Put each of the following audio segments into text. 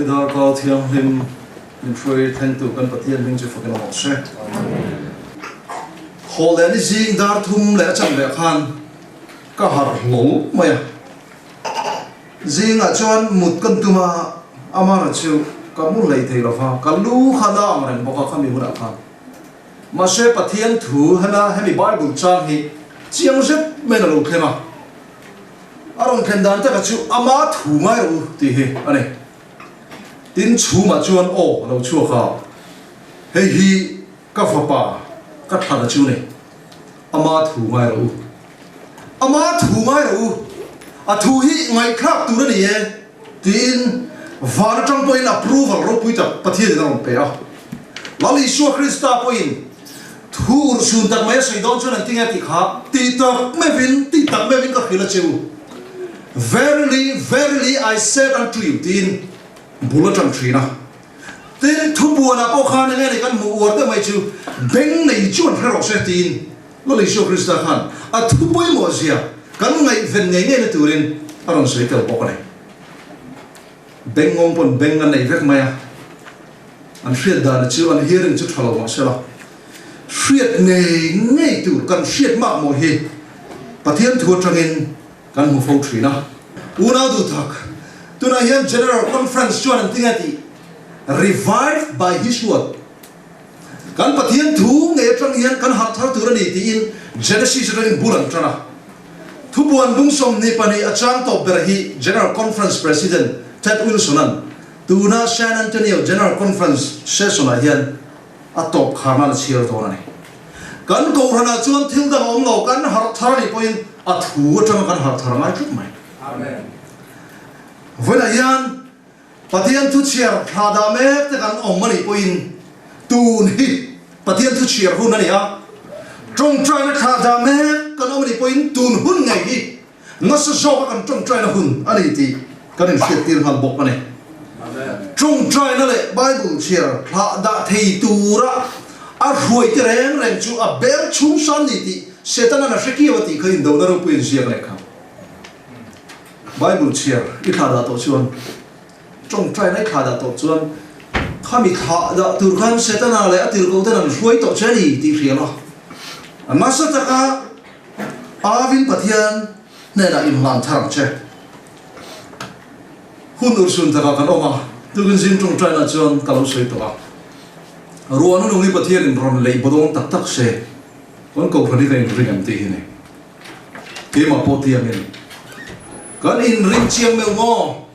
Ni darkar thianghlim min hruai thlengtu kan Pathian hming chu fakin awm rawh se. Haw leh ni zing dar thum leh a chan leh khan ka harh hlawl mai a. Zingah chuan mut kan tum a, amara chu ka mu hlei thei lo va, ka lu kha la ang reng bawk a khami hunah khan. Mahse Pathian thu hena hemi Bible chang hi chiang zet maiin a lo thleng a, a rawn thlen dan taka chu ama thu ngai rawh u tih hi a ni. Tin chhumah chuan aw a lo chhuak a, hei hi ka fapa ka thlan a chu ni, ama thu ngai rawh u. Ama thu ngai rawh u, a thu hi ngaihthlak tur a ni e tiin van atang pawhin approval ropui tak Pathianin a rawn pe a. Lal Isua Krista pawhin thu urhsun tak mai a sawi dawn chuan engtin nge tih kha ti tak meuhin ti tak meuhin ka hrilh a che u. Verily, verily I said unto you tiin bul a tan thin a. Tin, thubuanah pawh khan enge ni kan hmuh uar deuh mai chu beng nei chuan hre rawh se tiin Lal Isua Krista khan a thu pawimawh zia kan ngaihven ngei ngeina turin a rawn sawi tel bawk a ni. Beng ngawng pawn beng an nei vek mai a, an hriat dana chu an hearing chu tha lo mah sela, hriat ngei ngei tur kan hriat mak maw hi Pathian thu atangin kan hmu fo thin a. Unau duhtak, tunah hian General Conference chuan an ti nge tih? Revived by His Word. Kan Pathian thu ngei atang hian kan harh thar tur a ni tiin Genesis atangin bul an tan a. Thubuan bung 22 a chang tawp ber hi General Conference President Ted Wilson-a'n tuna San Antonio General Conference session-ah hian a tawp khar nan a chhiar dawn a ni. Kan kohhranah chuan thil dang a awm lo, kan harh thar a nih pawhin a thu atanga kan harh thar a ngai tlat mai. Vawiinah hian Pathian thu chhiar thla dah mek te kan awm a nih pawhin tun hi Pathian thu chhiar hun a ni a, tawngtaina thla dah mek kan awm a nih pawhin tun hun ngei hi nasa zawka kan tawngtaina hun a ni tih kan inhriattir nghal bawk a ni. Tawngtaina leh Bible chhiar thla dah thei tura a hruaite reng reng chu a bel chhung san ni tih Setana'n a hre kiau a tih kha indona ropui inziak leh kha. Bible chhiar i thlah dah tawh chuan, tawngtaina i thlah dah tawh chuan, khami thlah dah tur khan Setana leh a tirhkohten an hruai tawh che a ni tih hria la. A nasa taka Avin Pathian hnenah inhlan thar ang che. Hun urhsun takah kan awm a, tukin zing tawngtaina chuan ka lo sawi tawh a. Ruahna nung hi Pathianin rawn lei bawdawng tak tak se, kan kohhran hi kan inring em tih hi ni. Keimah pawh tiangin kan inring chiang meuh maw?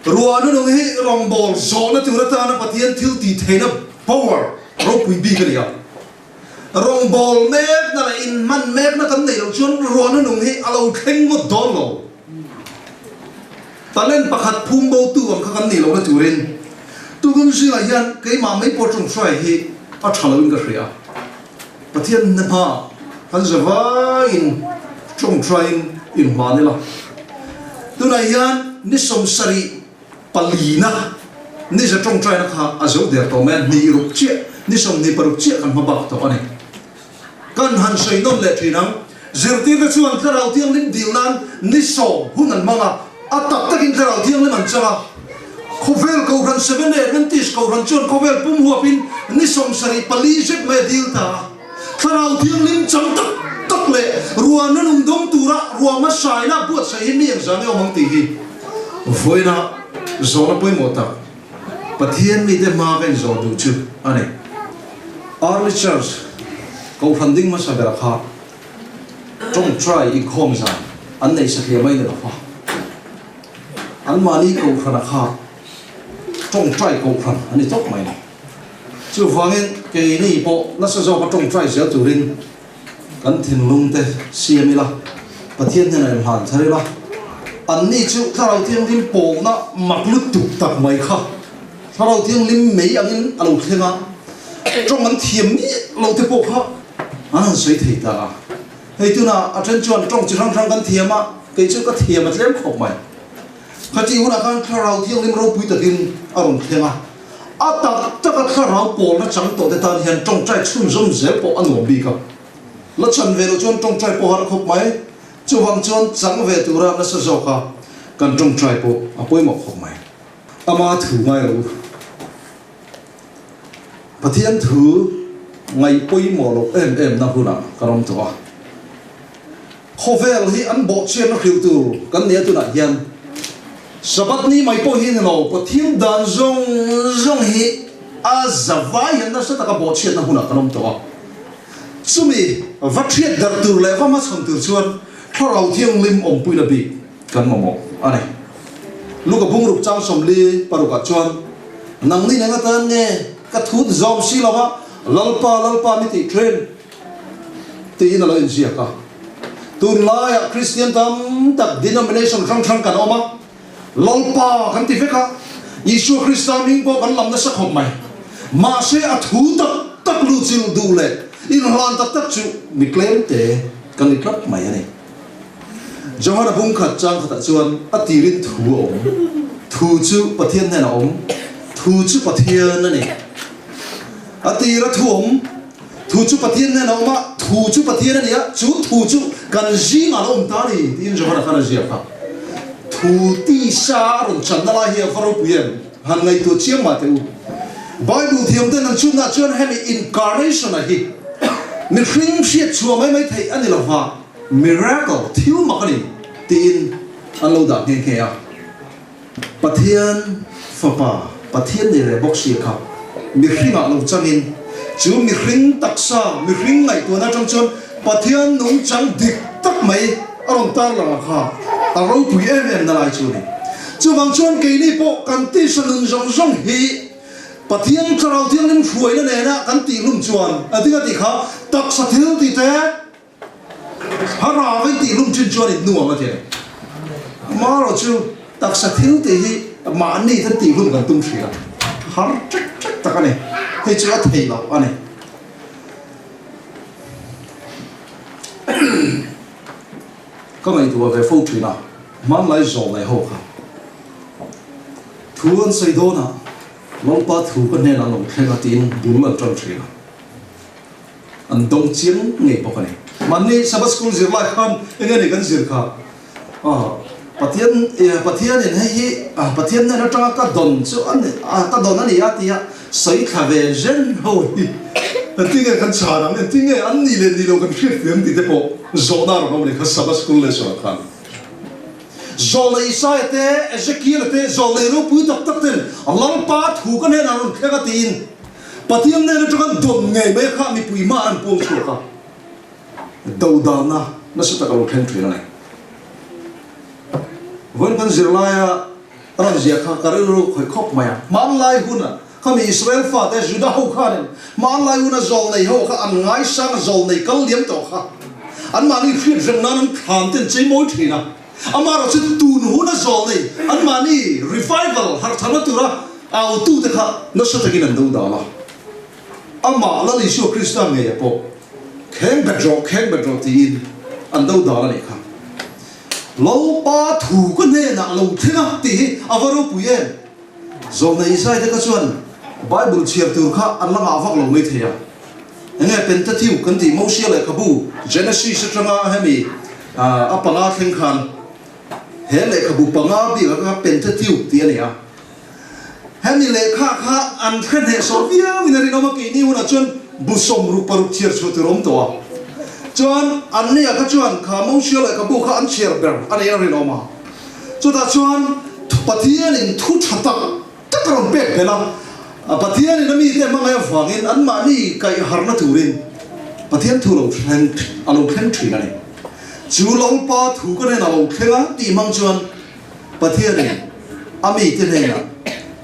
Ruahna nung hi rawngbâwl zawhna tur atana Pathian thil tih theihna power ropui bik a ni a. Rawngbâwl mekna leh inhman mekna kan neih loh chuan ruahna nung hi a lo thleng ngawt dawn lo. Talent pakhat phum botu ang kha kan nih lohna turin tukum zingah hian keimah mai pawh tawngtai hi a tha loin ka hria. Pathian hna hma kan za vaiin tawngtaiin inhman ila. Tunah hian ni 74 na ni za tawngtaina kha a zo der tawh mai a, hnih ruk chiah, ni 26 chiah kan hma bak tawh a ni. Kan han sawi nawn leh thin ang. Zirtirte chuan Thlarau Thianghlim dil nan ni 10 hun an hmang a, a tak takin Thlarau Thianghlim an chang a. Khawvel Kohhran Seventh-day Adventist Kohhran chuan khawvel pum huapin ni 74 zet mai a dil ta a. Thlarau Thianghlim chang tak tak leh ruahna nung dawng tura ruah hmasaina buatsaih hi mi engzah nge awm ang tih hi vawiina zawhna pawimawh tak Pathian mite hma ka inzawh duh chu a ni. Early Church Kohhran ding hmasa ber kha tawngtai inkhawm zan an nei satliah mai ni lo va, anmahni Kohhrana kha tawngtai Kohhran a ni tawp mai ni. Chuvangin keini pawh nasa zawka tawngtai zel turin kan thinlung te siam ila, Pathian hnenah inhlan thar ila, anni chu Thlarau Thianghlim pawlna mak lutuk tak mai kha Thlarau Thianghlim mei angin a lo thleng a, tawng an thiam miah lo te pawh kha an han sawi thei ta a. Hei tunah a then chuan tawng chi hrang hrang kan thiam a, kei chu ka thiam a tlem khawp mai. Khatih hunah khan Thlarau Thianghlim ropui takin a rawn thleng a. A tak taka thlarau pawlna chang tawh te tan hian tawngtai chhunzawm zel pawh a nuam bik a. La chan ve loh chuan tawngtai pawh har khawp mai. Chuvang chuan chang ve tura nasa zawka kan tawngtai pawh a pawimawh khawp mai. Ama thu ngai lo. Pathian thu ngaih pawimawh loh em em na hunah ka rawm tawh a. Khawvel hi an bawhchhiatna hrilh tur kan nia tunah hian Sabbath ni mai pawh hi ni lo, Pathian dan zawng zawng hi a za vai hian nasa taka bawhchhiatna hunah kan awm tawh a. Chumi va thiat darh tur leh va hmachhawn tur chuan Thlarau Thianghlim awmpuina bik kan mamawh a ni. Luka bungruk chang 46 ah chuan, Nangni neng atan nge ka thut zawm si lova, Lalpa, Lalpa mi tih thin? Tiin a lo inziak a. Tunlaiah Kristian tam tak denomination hrang hrang kan awm a, Lalpa kan ti vek a, Isua Krista hming pawh kan lam nasa khawp mai. Mahse a thu tak tak luhchilh duh leh inhlan tak tak chu mi tlem te kan ni tlat mai a ni. Johana bung khat chang khatah chuan a tirin thu a awm, thu chu Pathian hnenah a awm, thu chu Pathian a ni. A tira thu awm, thu chu Pathian hnenah a awm a, thu chu Pathian a ni a, chu thu chu kan zingah a lo awm ta a ni tiin Johana khan a ziak a. Thu tisa a rawn channa lai hi a va ropui em? Han ngaihtuah chiang mah teh u. Bible thiam ten an chhunah chuan hemi incarnation-a hi mihring hriat chhuah mai mai theih a ni lova, miracle, thil mak a ni tiin an lo dah nghe nghe a. Pathian Fapa, Pathian ni reh bawk si kha mihringah lo changin, chu mihring taksa, mihring ngaihtuahna atang chuan Pathian nungchang dik tak mai a rawn tarlang a kha a ropui em em na lai chu a ni. Chuvang chuan keini pawh kan tisa nun zawng zawng hi Pathian Thlarau Thianghlim hruaina nena kan tihlum chuan a ding a tih kha taksa thil tih te, Thlarau in tihlum chin chuan in nuam a ti a ni. Amaherawh chu taksa thil tih hi mahni ten tihlum kan tum hria har ṭek ṭek tak a ni. Hei chu a thei loh a ni. Ka ngaihtuah ve fo ṭhin a, hmanlai zawlnei ho kha thu an sawi dawn a, Lalpa thu ka hnenah an lo thleng a tiin bul an ṭan ṭhin a. An dawng chiang ngei bawk a ni. Mahni Sabbath School zir lai khan eng nge ni kan zir kha? Aw, Pathian, Pathianin hei hi Pathian hnen atanga ka dawn chu a ni, ka dawn a ni a tia sawi thla ve zen ho hi engtin nge kan chhan ang, engtin nge an nih leh nih loh kan hriat ve ang tih te pawh zawhna a rawn awm a ni kha Sabbath School lesson ah khan. Zawlnei Isaiah te, Ezekiel te, zawlnei ropui tak tak ten Lalpa thu ka hnenah rawn thleng a tiin Pathian nen atanga an dawn ngei mai kha mipui hmaah an puang chhuak a, dodalna nasa tak a lo thleng thin a ni. Vawiin kan zirlaia rawn ziah kha ka rilru khawih khawp mai a, hmanlai huna khami Israel fate Juda ho khanin hmanlai huna zawlnei ho kha an ngaisang zawlnei kal liam tawh kha anmahni hriat reng nan an thlan ten cheimawi thin a, Amaherawh chu tun huna zawlnei anmahni revival harhtharna tura autute kha nasa takin an do dal a. Amah Lal Isua Krista ngeia pawh kheng bet rawh, kheng bet rawh tiin an do dal a nih kha. Lalpa thu ka hnenah lo thleng a tih hi a va ropui em? Zawlnei Isaia te kha chuan Bible chhiar tur kha an la ngah vak lo mai thei a. Enge Pentateuch kan tih Mosia lehkhabu Genesis atanga hemi a panga thleng khan he lehkhabu panga bik ah kha Pentateuch tih a ni a. Hemi lehkha kha an hre hnehsawh viau in a rinawm a, keini hunah chuan bu 66 chhiar chhuah tur a awm tawh a. Chuan an nia kha chuan kha Mosia lehkhabu kha an chhiar ber a niin a rinawm a. Chutah chuan Pathianin thu tha tak tak a rawn pek belh a, Pathianin a mite hmangaih avangin anmahni kaih harna turin Pathian thu lo thleng a lo thleng thin a ni. Chu Lalpa thu ka hnenah a lo thleng a tih hmang chuan Pathianin a mite hnenah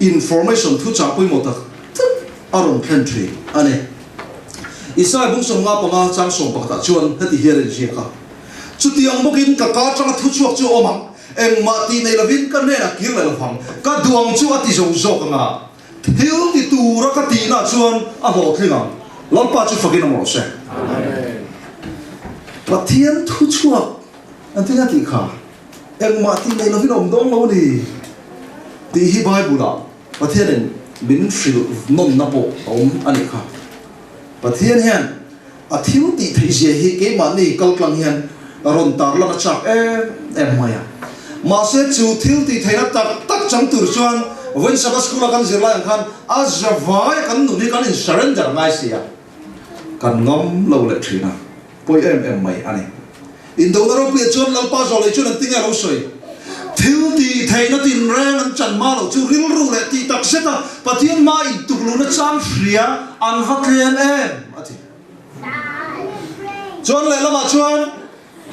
information thuchah pawimawh tak tak a rawn thlen thin a ni. Isaiah bung 55 chang 11 chuan heti hian a inziak a, Chutiang bawkin ka ka atanga thuchhuak chu a awm ang. Engmah tih nei lovin ka hnenah kir leh lovang, ka duang chu a ti zo zawk ang a, thil ti tura ka tihna chuan a hlawhtling ang. Lalpa chu fakin awm rawh se. Pathian thu chhuak an ti nga tih kha engmah tih nei lovin a awm dawn lo a ni tih hi Bible-ah Pathianin min hrilh nawnna pawh a awm a nih kha. Pathian hian A thil tih theih zia hi keimahni kaltlang hian rawn tarlan a chak em em mai a. Mahse chu thil tih theihna tak tak chang tur chuan Vawiin Sabbath School a kan zir lai ang khan a zavai a kan nun hi kan in surrender ngai si a, kan ngam lo leh thin a, pawi em em mai a ni. Indona ropuiah chuan Lalpa zawlei chuan an ti nge a lo sawi? Thil tih theihna tinreng an chan hma loh chu rilru leh tih tak zet a Pathian hma intukluhna chang hria an va tlem em a ti. Chuan lehlamah chuan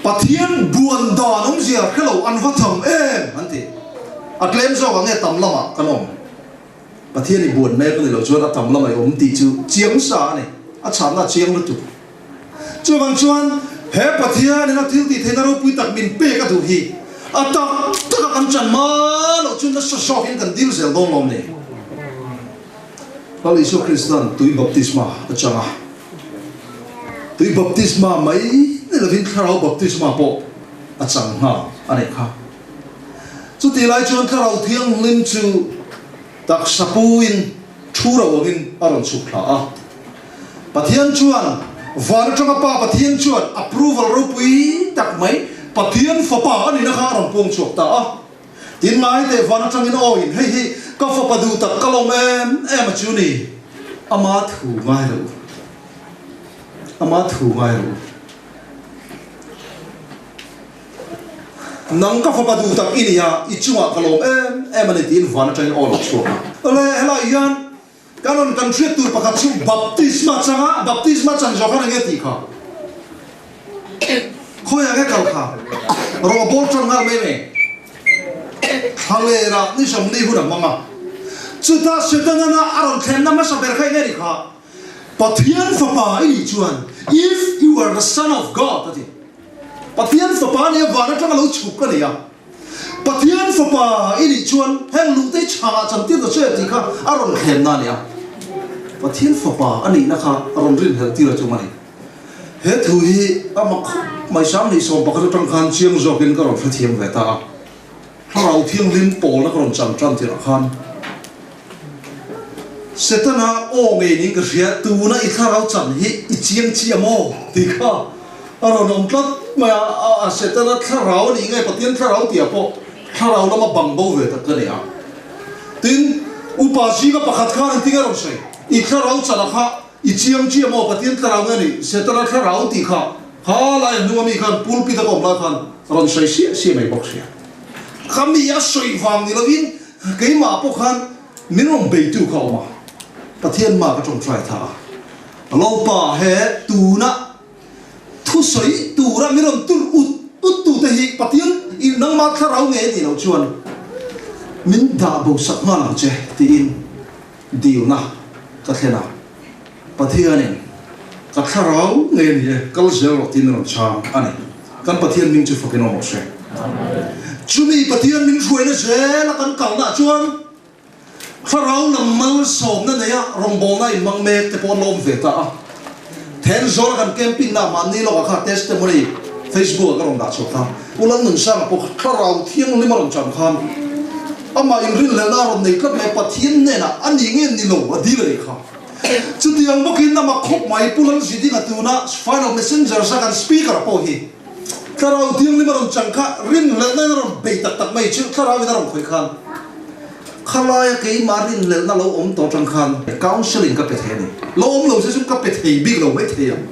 Pathian buan dan awmzia hre lo an va tham em an ti. A tlem zawk ang nge tam lamah kan awm? Pathian i buan mek a ni lo chuan a tam lamah i awm tih chu chiang sa a ni. A chhanna a chiang lutuk. Chuvang chuan he Pathian in a thil tih theihna ropui tak min pek a duh hi a tak tak a kan chan hma loh chu nasa zawkin kan dil zel dawn lawm ni. Lal Isua Krista'n tui baptisma a chang a, tui baptisma mai ni lovin thlarau baptisma pawh a chang nghal a nih kha. Chutih lai chuan Thlarau Thianghlim chu taksa puin thu ro angin a rawn chhuk thla a. Pathian chuan van atanga Pa Pathian chuan approval ropui tak mai Pathian Fapa a nihna kha a rawn puang chhuak ta a. Tin ngai teh van atangin aw in hei hi ka fapa duh tak ka lawm em em a chu ni. Ama thu ngai lo u. Ama thu ngai lo u. Nang ka fapa duh tak i ni a, i chungah ka lawm em em a ni tiin van atangin aw lo chhuak a. Awle helai hian kan rawn kan hriat tur pakhat chu baptisma changa baptisma chan zawh khan enge tih kha? Khawiah nge kal kha? Rawh bawr tan nghal mai mai. Thlalera ni 40 hun a hmang a. Chutah Setana a rawn thlenna hmasa ber kha enge ni kha? Pathian fapa i nih chuan, If you are the son of God a ti. Pathian fapa nia van atanga lo chhuk ka nei a, Pathian fapa i nih chuan heng luhtei chhangah chantir ta che tih kha a rawn thlenna a ni a. Pathian fapa a nihna kha a rawn rinhlelh tir a tum a ni. He thu hi a mak khawp mai, 2011 atang khan chiang zawkin ka rawn hrethiam ve ta a. Thlarau Thianghlim pawlna ka rawn chan tan tirah khan Setana aw ngei niin ka hria, tuna i thlarau chan hi i chiang chiah maw? tih kha a rawn awm tlat mai a, a Setana thlarau a nih nge Pathian thlarau tihah pawh thlarau lama bang bo ve tak ka nei a. Tin, upa zinga pakhat khan engtin a rawn sawi, i thlarau chana kha i chiang chiah maw Pathian thlarau nge ni Setana thlarau tih kha Kha lai a hnunga mi khan pulpit a ka awm lai khan rawn sawi siah siah mai bawk sia. Ka mi a sawi vang ni lovin keimah pawh khan min rawn beitu kha a awm a, Pathian mah ka tawngtai tha a, Lalpa he tuna thusawi tura min rawn tur ut ut tute hi Pathian i nangmah thlarau nge nih loh chuan min dah bo sak nghal ang che tiin dilna ka thlen a. Pathianin ka thlarau ngei a ni e, kal zel rawh tiin a rawn chhang a ni. Kan Pathian hming chu fakin awm rawh se. Chumi Pathian min hruaina zela kan kalnaah chuan thlarau lam malsawmna neia rawngbawlna inhmang mek te pawh an lo awm ve ta a. Thenzawl a kan camping na mahni lawkah kha testimony Facebook ah ka rawn dah chhuak kha. Pu Lalnunsanga pawh kha thlarau thianghlim a rawn chan khan amah inrinhlelhna a rawn nei tlat mai a, Pathian hnenah a ni nge ni lo a dil a nih kha. Chutiang bawkin amah khawp mai Pu Lalzidinga tuna Final Messengers a kan Speaker pawh hi Thlarau Thianghlim a rawn chang kha rinhlelhna in a rawn bei tak tak mai chu Thlarau in a rawn khawih khan khalaia keimah rinhlelhna lo awm tawh atang khan counselling ka pe thei a ni. Lo awm lo se chu ka pe thei bik lo mai thei ang.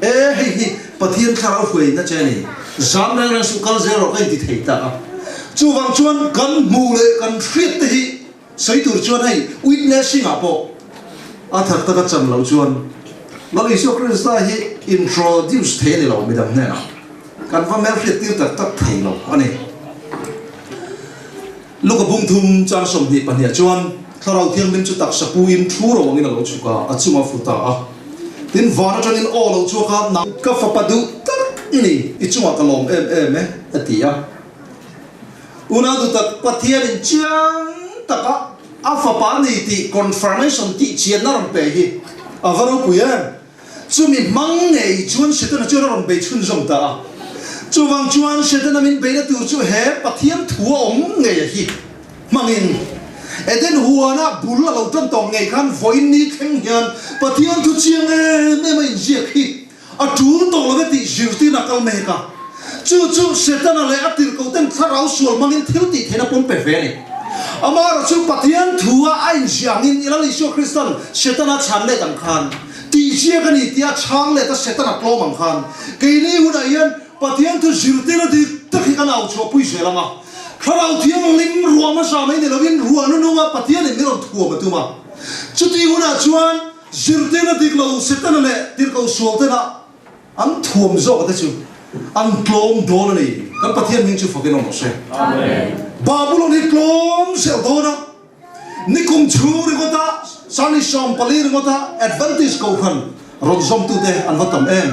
E hei hi Pathian Thlarau hruaina che a ni. Zam reng reng suh kal zel rawh ka inti thei ta a. Chuvang chuan kan hmuh leh kan hriat te hi Sawi tur chuan hei witnessing ah pawh a thak taka chan loh chuan Lal Isua Krista hi introduce thei a ni lo midang hnenah kan va hmelhriat tir tak tak thei lo a ni. Luka bung thum chang 22 ah chuan Thlarau Thianghlim chu taksa pu in thu ro angin a lo chhuk a, a chungah fu ta a. Tin van atangin aw lo chhuak a, nang ka fapa duh tak i ni, i chungah ka lawm em em e, a ti a. Unau duhtak Pathianin chiang taka a fapa a ni tih confirmation tih chianna rawn pe hi a va ropui em? Chumi hmang ngei chuan Setana chuan a rawn bei chhunzawm ta a. Chuvang chuan Setana min beina tur chu he Pathian thu a awm ngei a hi hmangin Eden huana bul a lo tan tawh ngei khan vawiin ni thleng hian Pathian thu chiang em em a inziak hi A tul tawh lo e tih zirtirna a kal mek a. Chu chu Setana leh a tirhkohten thlarau sual hmangin thil tih theihna pawn pe ve a ni. Amaherawhchu Pathian thu a a inziah angin i Lal Isua Kristan Setana chhan let ang khan, tihziak a ni tia chhang let a Setana tlawm ang khan, keini hunah hian Pathian thu zirtir a dik tak hi kan au chhuahpui zel ang a. Thlarau Thianghlim ruah hmasa mai ni lovin ruah nununga Pathianin min rawn thuam a tum a. Chutih hunah chuan zirtirna dik lo Setana leh tirhkoh sual tena An thuam zawk te chu an tlawm dawn a ni. Kan Pathian hming chu fakin awm rawh se. Babulon hi tlawm zel dawn a, nikum chhung ringawt a, Sunday 14 ringawt a Adventist Kohhran rawn zawmtute an va tam em?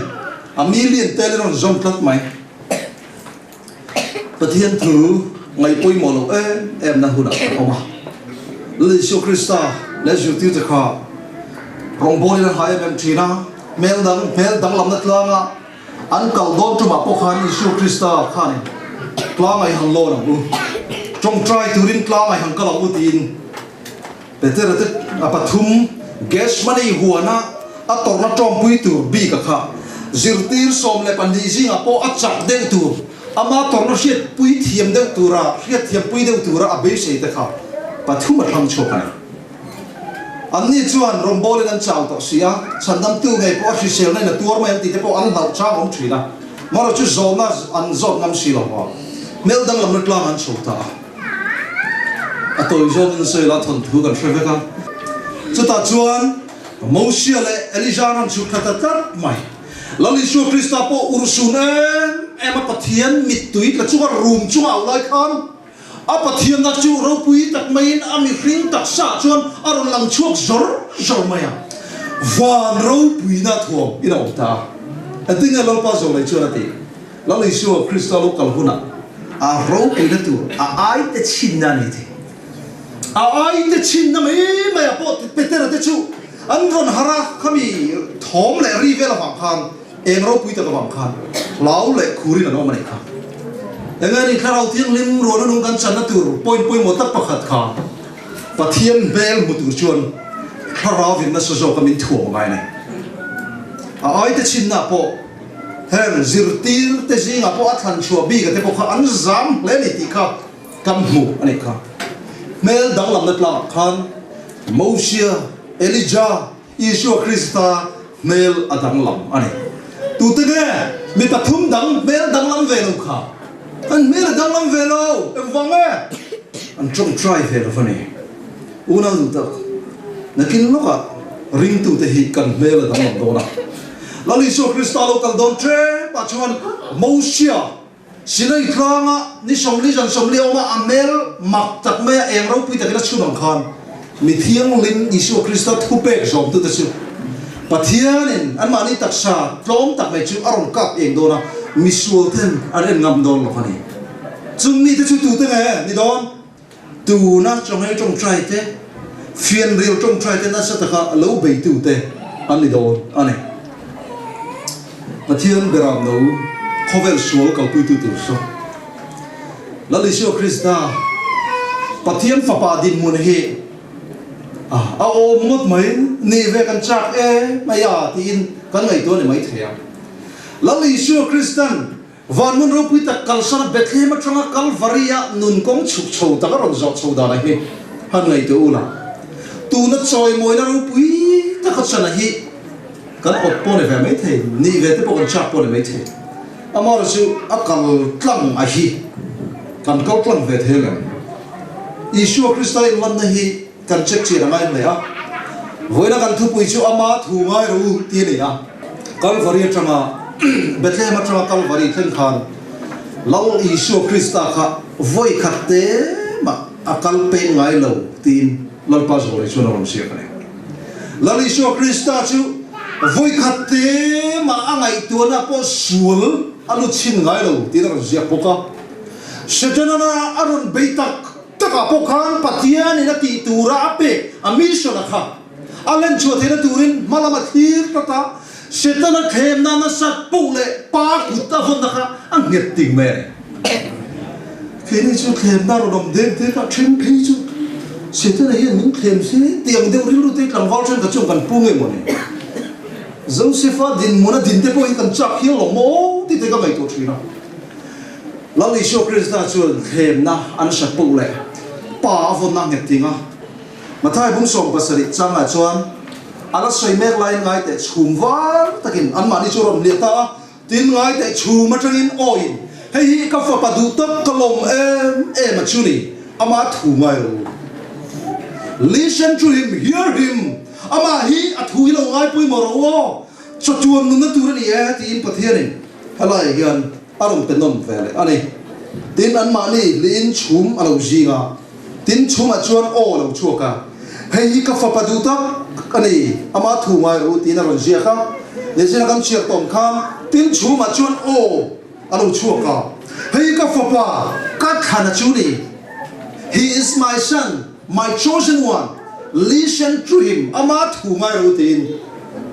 A million telin rawn zawm tlat mai. Pathian thu ngaih pawimawh loh em em na hunah kan awm a. Lal Isua Krista leh zirtirte kha rawngbawlin an hai em em thin a, hmel dang hmel danglamna tlanga an kal dawn tumah pawh khan Isua Krista khanin tlang ai han lawn ang u, tawngtai turin tlang ai han kal ang u tiin Petera te a pathum Gethsemane huana a tawrhna tawmpui tur bik a kha. Zirtir 12 zingah pawh a chak deuh tur, ama tawrhna hriatpui thiam deuh tura, hriatthiampui deuh tura a beisei te kha pathum a thlang chhuak a ni. Anni chuan rawngbawlin an chau tawh si a, chhandamtu ngei pawh a hriselna in a tuar mai an tih te pawh an hlauh chang awm thin a, marawh chu zawhna an zawt ngam si lo a, hmel danglamna tlang an chho ta a. A tawi zawngin sawi la thawnthu kan hre vek a. Chutah chuan Mosia leh Elija an rawn chhuk thla ta tlat mai. Lal Isua Krista pawh urhsun em em a Pathian mittui tla chunga rum chunga au lai khan a Pathianna chu ropui tak maiin a mihring taksa chuan a rawn lang chhuak zawr zawr mai a. Van ropuina thuam in a awm ta a. Engtin nge Lalpa Zawlei chuan a tih? Lal Isua Krista lo kal hunah a ropuina tur a aite chhinna a ni thei. A aite chhinna mai mai ah pawh Petera te chu an rawn harh a, khami thawm leh ri vel avang khan eng ropui tak avang khan hlau leh khurin an awm a nih kha. Enge ni Thlarau Thianghlim ruahna nung kan channa tur point pawimawh tak pakhat kha Pathian hmel hmu tur chuan Thlarau in nasa zawka min thuam a ngai a ni. A aite chhinna ah pawh Heng zirtirte zingah pawh a thlan chhuah bik a te pawh kha an zam hle a ni tih kha kan hmu a nih kha. Hmel danglamna tlangah khan Mosia, Elija, Isua Krista hmel a danglam a ni. Tute nge mi pathum dang hmel danglam ve lo kha? An hmel a danglam ve lo, engvang nge? An tawngtai ve lo va ni. Unau duh tak, nakin lawkah ringtute hi kan hmel a danglam dawn a. Lal Isua Krista lo kal dawn ṭep ah chuan Mosia Sinai tlanga ni 40 zan 40 a awm a, a hmel mak tak mai a eng ropui takin a chhun ang khan mi thianghlim Isua Krista thupek zawmtute chu Pathianin anmahni taksa tlawm tak mai chu a rawn kap eng dawn a, misual ten an en ngam dawn lo a ni. Chung mite chu tute nge ni dawn? Tuna chawngei tawngtai te, fianrial tawngtai te nasa taka lo beitu te an ni dawn a ni. Pathian beram no khawvel sual kalpuitu tur saw Lal Isua Krista Pathian fapa dinhmun hi a awm ngawt mai ni ve kan chak e mai a tiin kan ngaihtuah ni maithei a. Lal Isua Kristan Van hmun ropui tak kalsan a Bethlehem atanga Kalvari-a nun kawng chhuk chho tak a rawn zawh chho dan a hi han ngaihtuah u la. Tuna chawimawina ropui taka chan a hi kan awt pawh ni ve mai thei, nih ve te pawh kan chak pawh ni mai thei. Amaherawhchu chu a kal tlang a hi kan kal tlang ve thei ang em? Isua Krista inlanna hi kan check chian a ngai hle a. Vawiina kan thupui chu ama thu ngai rawh u tih a ni a. Kalvari atanga Bethlehem atanga Kalvari thleng khan Lal Isua Krista kha vawi khat te mah a kal peng ngai lo tiin Lalpa Zawlei chuan a rawn ziak a ni. Lal Isua Krista chu vawi khat te mah a ngaihtuahna pawh sual a lut chhin ngai lo tiin a rawn ziak bawk a. Setana a rawn bei tak takah pawh khan Pathianin a tih tura a pek a mission a kha a len chhuah theihna turin hma lam a thlir tlat a, Setana thlemna nasat poh leh pa kut a vawnna kha a nghet ting mai a ni. Keini chu thlemna rawn awm dek dek a, then phei chu Setana hian min thlem se tih ang deuh rilru te tlangval thenkhat chuan kan pu nge maw ni? Josefa dinhmun a dinte pawh hi kan chak hial lo maw tih te ka ngaihtuah thin a. Lal Isua Krista chuan thlemna an hrat poh leh. Pa a vawnna a nghet ting a. Mathai bung 70 changah chuan a la sawi mek laiin ngai teh chhum var takin anmahni chu rawn hliah ta a, tin ngai teh chhum atangin awiin hei hi ka fapa duh tak ka lawm em em a chu ni, ama thu ngai lo. Listen to him, hear him, amah hi a thu hi lo ngai pawimawh rawh u aw, chawtuan nunna tur a ni e tiin Pathianin helaiah hian a rawn pe nawn ve leh a ni. Tin, anmahni hliin chhum a lo zing a, tin chhumah chuan aw a lo chhuak a, Hei hi ka fapa duh tak a ni, ama thu ngai rawh u tiin a rawn ziak a. Lehzela kan chhiar tawm khan, tin chhumah chuan aw a lo chhuak a, Hei hi ka fapa, ka thlan a chu ni, He is my son, my chosen one, listen to him, ama thu ngai rawh u tiin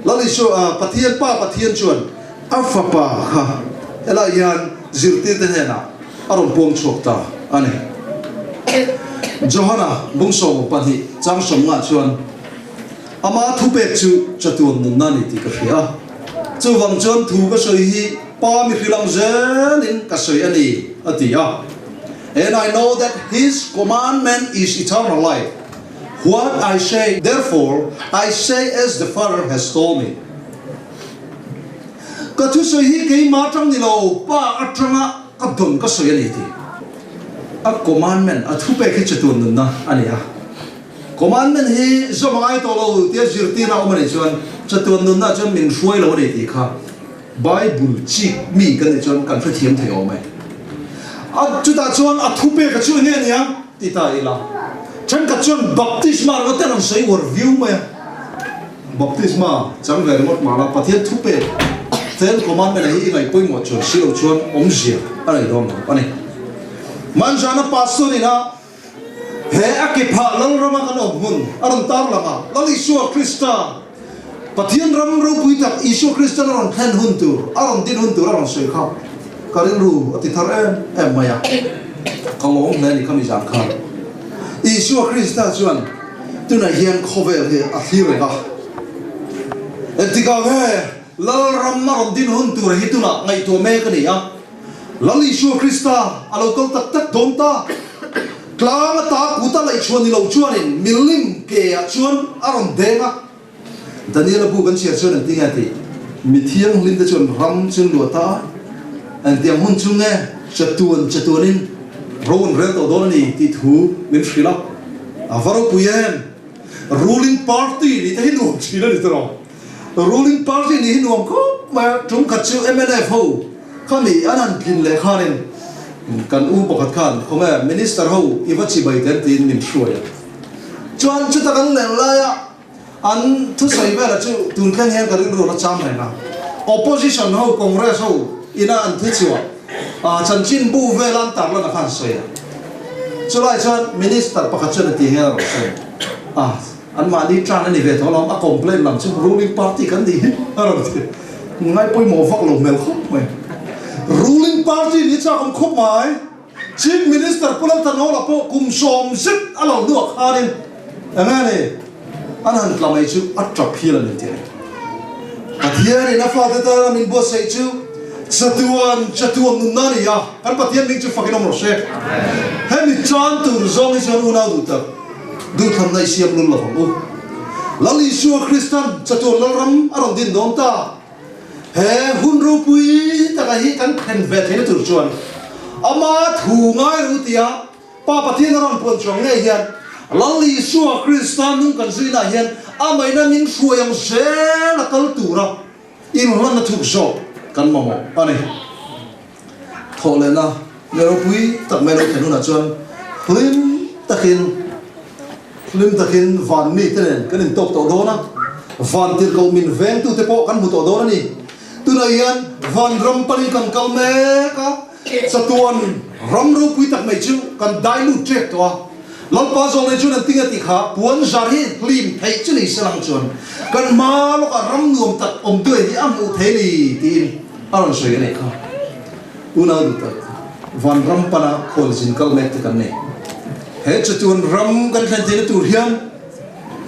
Lal Isua, Pathian Pa Pathian chuan A fapa kha helai hian zirtirte hnenah a rawn puang chhuak ta a ni. Johana bung 12 chang sawmngah chuan, Ama thupek chu chatuan nunna a ni tih ka hria a, chuvang chuan thu ka sawi hi Pa mi hrilang zelin ka sawi a ni, a ti a. And I know that his commandment is eternal life, what I say therefore I say as the Father has told me. Ka thusawi hi keimah atang ni lo, Pa atanga ka dawn ka sawi a ni tih a commandment, a thupek hi chatuan nunna a ni a. Commandment hi zawm a ngai tawh lo tia zirtirna a awm a nih chuan chatuan nunna chuan min hruai lo a ni tih kha Bible chik mi kan nih chuan kan hrethiam thei awm e. A chutah chuan a thupek a chu enge a nia ti ta ila thenkhat chuan baptisma ringawt te an rawn sawi uar viau mai a. Baptisma chang ve ringawt mahla Pathian thupek Ten Commandment hi i ngaih pawimawh chuan si lo chuan awmzia a nei dawn lo a ni. Manjana Pastor ina he a ke phah Lalrama kan awm hmun a rawn tar lang a, Lal Isua Krista, Pathian ram ropui tak Isua Kristan a rawn thlen hun tur, a rawn din hun tur a rawn sawi kha ka rilru a ti thar em em mai a, ka lawm hle a ni kha mi zan khan. Isua Krista chuan Tunah hian khawvel hi a thlir reng a, engtikah nge Lalram a rawn din hun tur hi tunah ngaihtuah mek a ni a. Lal Isua Krista a lo kal tak tak dawn ta. Tlang ata kuta laihchhuah ni lo chuanin milim ke ah chuan a rawn deng a. Daniela bu kan chhiar chuan engtin nge a tih? Mi thianghlim te chuan ram chu an luah ta a, engtiang hun chu nge chatuan chatuanin ro an rel tawh dawn a ni tih thu min hrilh a. A va ropui em! Ruling party nih te hi nuam thin a ni tawh. Ruling party nih hi nuam khawp mai a, tum khat chu mnf ho kha mi an han tlin leh khanin kan u pakhat khan khawnge minister ho i va chibai te an tiin min hruai a. Chuan chuta kan len laia An thusawi vela chu tun thleng hian ka rilru a cham reng a. Opposition ho, Congress ho ina an thu chhuah chanchin bu vela an tarlan a khan sawi a. Chulai chuan Minister pakhat chuan a ti hian a rawn sawi a, anmahni tan a ni ve tho alawm, a complaint lam chu ruling party kan nih hi a rawn ti. Ngai pawimawh vak lo hmel khawp mai. Ruling party ni chak awm khawp mai. Chief Minister Pu Lalthanhawla pawh kum sawm zet a lo hnuah khanin eng nge ni an han tla mai chu a tap hial a ni tih a ni. Pathianin a fate tana min buatsaih chu chatuan chatuan nunna a ni a, kan Pathian hming chu fakin awm rawh se. Hemi chan tur zawng hi chuan unau duh tak duhthlanna i siam lul lovang u. Lal Isua Kristan chatuan Lalram a rawn din dawn ta. He hun ropui taka hi kan thlen ve theihna tur chuan Ama thu ngai ru tia Pa Pathian a rawn puan chuang ngei hian Lal Isua Krista nung kan zuinah hian amaina min hruai ang zel a kal tura inhlanna thuk zawk kan mamawh a ni. Thawhlehna nge ropui tak mai lo thlen hunah chuan hlim takin hlim takin van mite nen kan intawk tawh dawn a, van tirhkoh min vengtute pawh kan hmu tawh dawn a ni. Tunah hian van ram panin kan kal mek a, chatuan ram ropui tak mai chu kan dai lut ṭek tawh a. Lalpa zawng nei chuan an tinge tih kha puan zar hi hlim theih chu ni se lang chuan kan hma lawkah ram nuam tak awm duai hi a hmuh thei a ni tiin a rawn sawi a nih kha. Unau duh tak, vanram pana khualzin kal mek te kan nei. He chatuan ram kan thlen theihna tur hian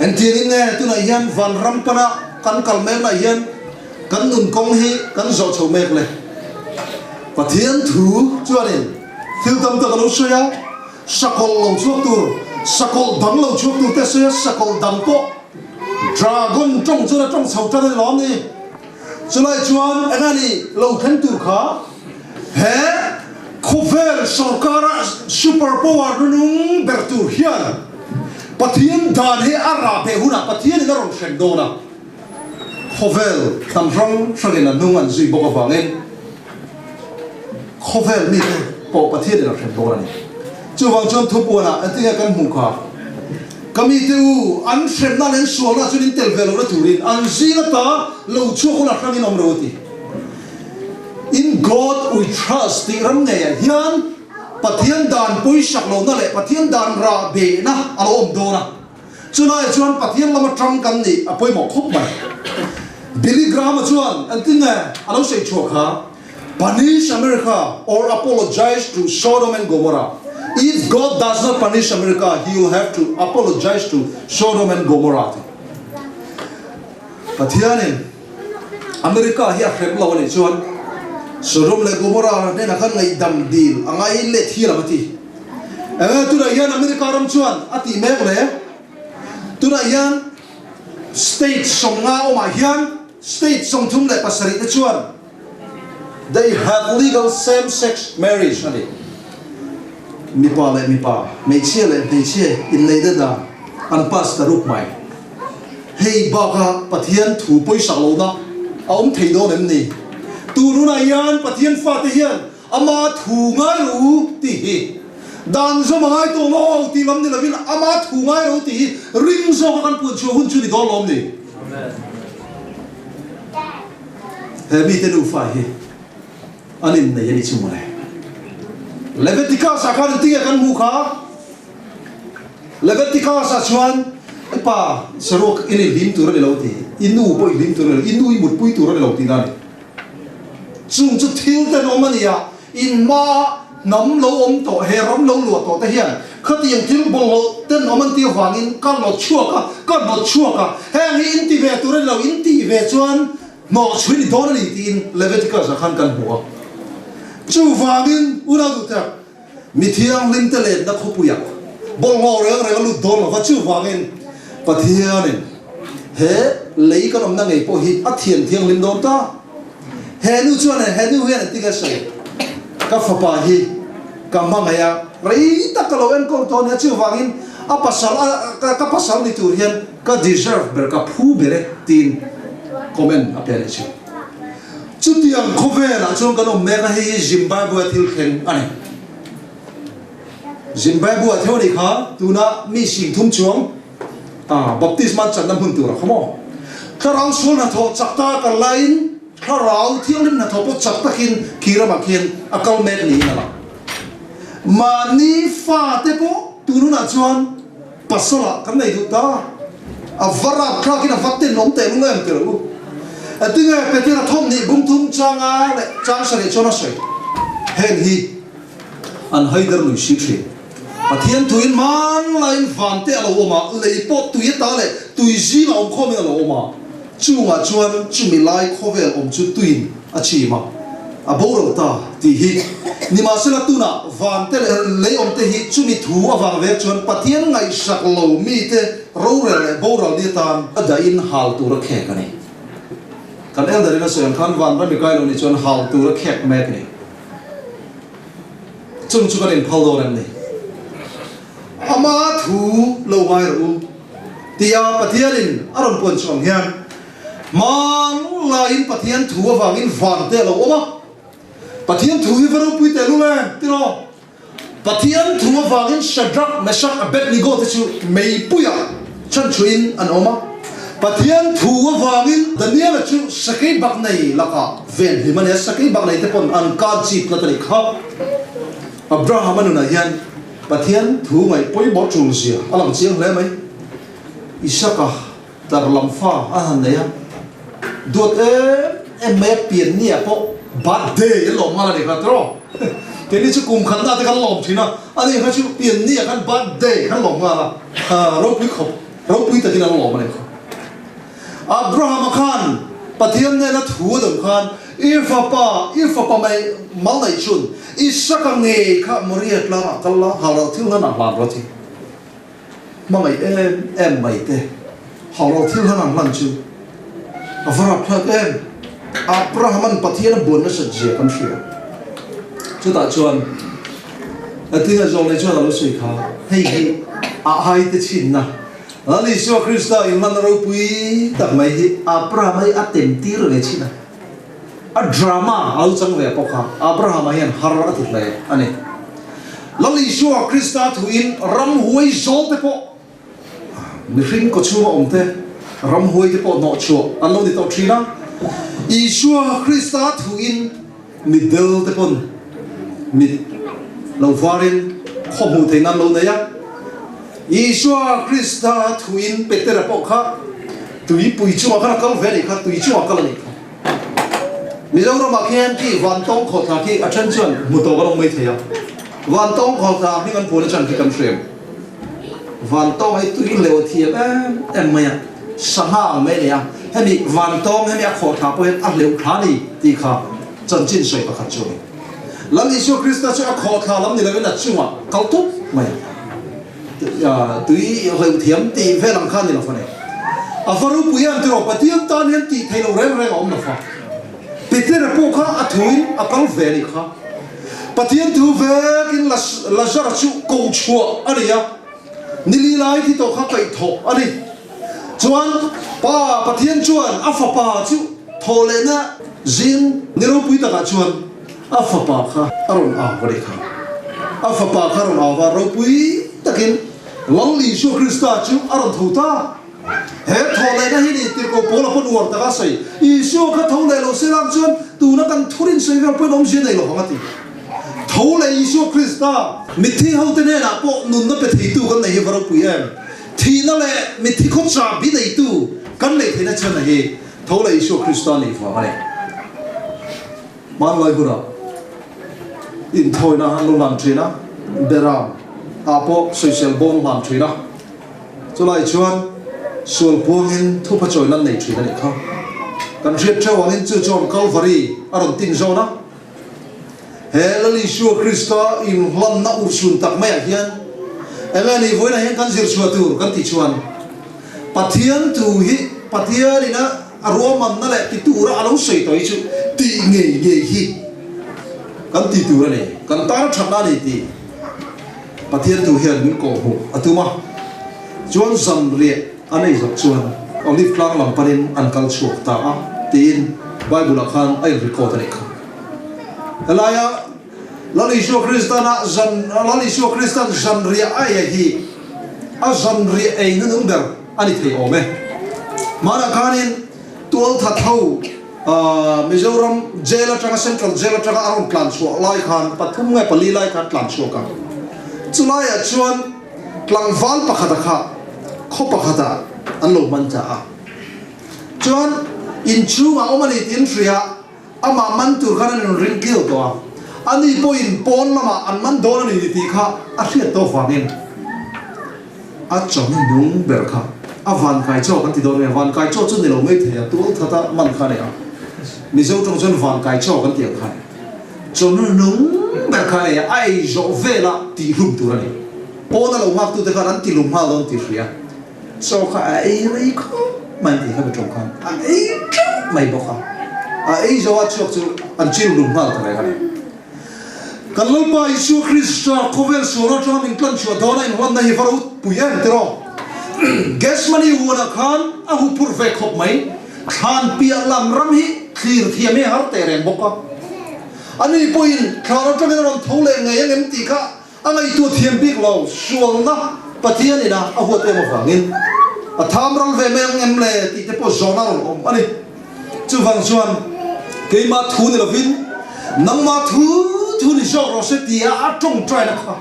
engtiangin nge tunah hian vanram pana kan kal mekna hian kan nun kawng hi kan zawh chho mek le? Pathian thu chuanin thil tam tak a lo sawi a, sakawlh lo chhuak tur. Sakawlh dang lo chhuak tur te a sawi a, sakawlh dang pawh dragon tawng chuan a tawng chho tan a ni lawm ni. Chulai chuan eng a ni lo thleng tur kha he khawvel sorkara super power nunung ber tur hian Pathian dan hi a rah beh hunah Pathianin a rawn hrem dawn a, khawvel hnam hrang hrangin a hnung an zui bawk avangin khawvel mite pawh Pathianin a hrem dawn a ni. Chuvang chuan thupuanah engtinge kan hmuh kha? Ka mite u, an hremna leh an sualna chuan in tel ve lohna turin an zing ata lo chhuak ula hrangin awm ro a ti. In God we trust tih ram ngeiah hian Pathian dan pawisak lohna leh Pathian dan rah behna a lo awm dawn a. Chulaiah chuan Pathian lama tang kan nih a pawimawh khawp mai. Billy Graham-a chuan engtin nge a lo sawi chhuah kha? Punish America or apologize to Sodom and Gomorrah. If God does not punish America, he will have to apologize to Sodom and Gomorrah ti. Pathianin America hi a hrem lo a nih chuan Sodom leh Gomorrah hnenah khan ngaihdam dil a ngai let hi lam a ti. Enge tunah hian America ram chuan a tih mek le? Tunah hian state 50 awmah hian state 37 te chuan They have legal same sex marriage a ni. Mipa leh mipa, hmeichhia leh hmeichhia inneihna dan an pass ta rup mai. Hei baka Pathian thu pawisak lohna a awm thei dawn em ni? Tun hunah hian Pathian fate hian ama thu ngai ro u tih hi dan zawm a ngai tawh lo tih lam ni lovin ama thu ngai ro tih hi ring zawka kan puanchhuah hun chu ni dawn lawm ni? He mite nufa hi an innei a ni chu mawle. Leviticus ah khan engtinge kan hmuh kha? Leviticus ah chuan i pa saruak in i hlim tur a ni lo ti, i nu pawh i hlim tur a ni lo, i nu i mutpui tur a ni lo tihna a ni. Chung chu thil tenawm a ni a, in hmaa hnam lo awm tawh, he ram lo luah tawh te hian khatiang thil bawlhhlawh tenawm an tih avangin ka hnawt chhuak a, ka hnawt chhuak a, heng hi in ti ve tur a ni lo, in tih ve chuan hnawh chhui ni dawn a ni tiin Leviticus ah khan kan hmu a. Chuvangin unau duhtak, mi thianghlim te lenna khawpuiah bawlhhlawh reng reng a lut dawn lo va, chuvangin Pathianin he lei kan awmna ngei pawh hi a thian thianghlim dawn ta. He nu chuan he nu hian engtin nge sawi? Ka fapa hi ka hmangaih a, rei tak ka lo enkawl tawh ania, chuvangin a pasal a ka pasal ni tur hian ka deserve ber, ka phu ber e tiin comment a pe leh thin. Chutiang khawvelah chuan kan awm mek a, hei hi Zimbabwe thil thleng a ni. Zimbabwe theuh a nih kha, tuna mi 30,000 chuang Baptisma channa hmun tur a kha maw? Thlarau sual hnathawh chak ta kal laiin Thlarau Thianghlim hnathawh pawh chak takin khi ramah khian a kal mek niin a lang. Mahni fate pawh tun hunah chuan pasalah kan nei duh ta. A va rapthlakin a va tenawm teh lung em tirh u. Tinge Petera thawmhnih bungthum changa leh chang sarih chuan a sawi heng hi an haider lui si thin. Pathian thuin hmanlaiin van te a lo awm a, lei pawh tui ata leh tui zing a awm khawmin a lo awm a, chungah chuan chumi lai khawvel awm chu tuiin a chim a, a boral ta tih hi. Nimahsela tunah van te leh lei awm te hi chumi thu avang vek chuan Pathian ngaihsak lo mite rorel leh boral ni atan a dahin hal tur a khek a ni. Kan elder in a sawi ang khan van ram i kai lo nih chuan hal tur a khek mek a ni. Chung chu kan inphal dawn em ni? Ama thu lo ngai rawh u, tia Pathianin a rawn puan chhuah ang hian, Hman laiin Pathian thu avangin van te a lo awm a, Pathian thu hi va ropui teh lul em? Ti rawh. Pathian thu avangin Shadrach, Meshach, Abednego te chu meipuiah chhanchhuihin an awm a, Pathian thu avangin Daniela chu sakei bak nei lakah ven hlim a ni a, sakei bak nei te pawn an kân chip tlat a nih kha. Abrahama nunah hian Pathian thu ngaih pawimawh tul zia a lang chiang hle mai. Isaka tar lam fa a han nei a, duat em em mai a, pian ni ah pawh birthday an lawm nghal a nih kha tiraw? Keini chu kum khatna te kan lawm thin a, ani kha chu pian ni ah khan birthday kan lawm nghal a, ropui khawp. Ropui takin an lawm a ni kha. Abrahama khan Pathian nena thu a dawm khan, I fapa, i fapa mai mal neih chhun, Isaka ngei kha Moriah tlangah kal la, hal ro thil hlan ah hlan rawh a ti. Hmangaih em em mai te haulo thil han ang hman chu a va rapthlak em! Abraham-a'n Pathian a buan nasat zia kan hria. Chutah chuan Athena zawlnei chuan a lo sawi kha, Hei hi a hai te chhinna, Lal Isua Krista inhmanna ropui tak mai hi Abraham-a hi a tem tir ve chhin a. A drama a lo chang ve pawh kha Abraham-a hian har a ti hle a ni. Lal Isua Krista thuin ramhuai zawl te pawh mihring kawchhunga awm te, ramhuai te pawh hnawhchhuah an lo ni tawh thin a. Isua Krista thuin mitdel te pawn mit lo varin khaw hmuh theihna an lo nei a. Isua Krista thuin Petera pawh kha tuipui chungah khan a kal ve a nih kha, tui chungah kal a nih kha. Mizoramah khian khi Vantawng khawthla khi a then chuan hmu tawh kan awm mai thei a, Vantawng khawthla hming an puan atang khi kan hriam. Vantawng hi tui leu a thiam em em mai a, sangha ang mai a ni a, hemi Vantawng hemi a khawthla pawh hian a hleuh thla a ni tih kha chanchin sawi pakhat chu a ni. Lal Isua Krista chu a khawthla lam ni lovin a chungah kal tup mai a, tui hleuh thiam tih vel ang kha a ni lo fa nei. A va ropui em tiraw Pathian tan hian tih theih loh reng reng a awm lo fa. Petera pawh kha a thuin a kal ve a nih kha. Pathian thu vekin Lazara chu ko chhuah a ni a, nili lai thi tawh kha kaihthawh a ni. Chuan Pa Pathian chuan a fapa chu thawh lehna zing ni ropui takah chuan a fapa kha a rawn au a nih kha. A fapa kha a rawn au va, ropui takin Lal Isua Krista chu a rawn tho ta. He thawh lehna hi ni tirhkoh Paula pawn uar taka sawi, Isua kha tho leh lo se lang chuan tuna kan thurin sawi vel pawhin awmzia nei lo vang a ti. Tho leh Isua Krista, mitthi hote hnenah pawh nunna pe theitu kan nei hi va ropui em? Thihna leh mitthi khawchah bi neitu kan neih theihna chhan hi tho leh Isua Krista nih vang a ni. Hmanlai hunah inthawina an lo hlan thin a, Beram ah pawh sawisel bawng hlan thin a, chulai chuan sual puangin thupha chawi nan nei thin a nih kha. Kan hriat theuh angin chu chuan Kalvari a rawn tin zawn a, He Lal Isua Krista inhlanna urhsun tak maiah hian enge ni vawiinah hian kan zir chhuah tur kan tih chuan Pathian thu hi Pathianin a ruahmanna leh ti tura a lo sawi tawh hi chu tih ngei ngei hi kan ti tur a ni, kan tana thatna a ni tih Pathian thu hian min kawhhmuh a tum a. Chuan zanriah a nei zawh chuan Olive tlang lam panin an kal chhuak ta a tiin Bible-ah khan a in record a nih kha. Helaia Lal Isua Kristana zan Lal Isua Kristan zanriah a ei hi a zanriah ei hnunung ber a ni thei awm e. Hmanah khanin tualthat ho Mizoram jail atanga Central Jail atanga a rawn tlan chhuah lai khan pathum nge pali lai khan tlan chhuak a. Chulaiah chuan tlangval pakhata kha khaw pakhatah an lo hman ta a. Chuan inchhungah awm a ni tih an hria. Amah man tur khan an inring kil tawh a, ani pawhin pawn lamah an man dawn a ni tih kha a hriat tawh vangin a chawhnu nung ber kha a vankai chaw kan ti dawn nge, vankai chaw chu ni lo mai thei a, tual thata man kha a ni a, Mizo tawng chuan vankai chaw kan ti ang kha a ni. Chawhnu nung ber kha a ni a, a ei zawh vela tih hlum tur a ni. Pawna lo nghaktute khan an ti lum nghal dawn tih hria. Chaw kha a ei rei khawp mai tih kha mi tawng khan a ei teuh mai bawk a, a ei zo a chhuak chu an chil lum nghal ta reng a ni. Kan Lalpa Isua Krista khawvel sual atanga min tlan chhuah dawn a inhlanna hi va ropui em tiraw? Gethsemane huanah khan a huphurh ve khawp mai, thlan piah lam ram hi thlir thiam hi a har teh reng bawk a, ani pawhin thlan atangin a rawn tho leh ngei ang em tih kha A ngaihtuah thiam bik lo, sualna Pathian ina a huat em avangin a tham ral ve mai ang em le tih te pawh zawhna a rawn awm a ni. Chuvang chuan keimah thu ni lovin nangmah thu thu ni zawk rawh se tia a tawngtaina kha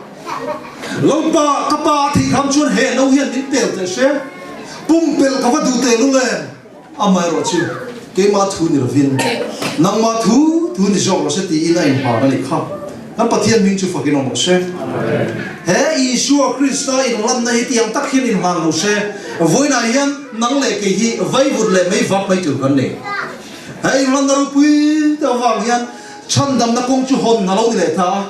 Lalpa ka pa a theih kham chuan he no hian min pel teh se, pumpelh ka va duh teh lul em? Amaherawh chu keimah thu ni lovin nangmah thu thu ni zawk rawh se tiin a inhman a nih kha. Kan Pathian hming chu fakin awm rawh se. He Isua Krista inlanna hi tiang tak hian inhlan lo se, vawiinah hian nang leh kei hi vaivut leh mei vak mai tur kan nei. He inlanna ropui te avang hian chhandamna kawng chu hawn a lo ni leh ta a.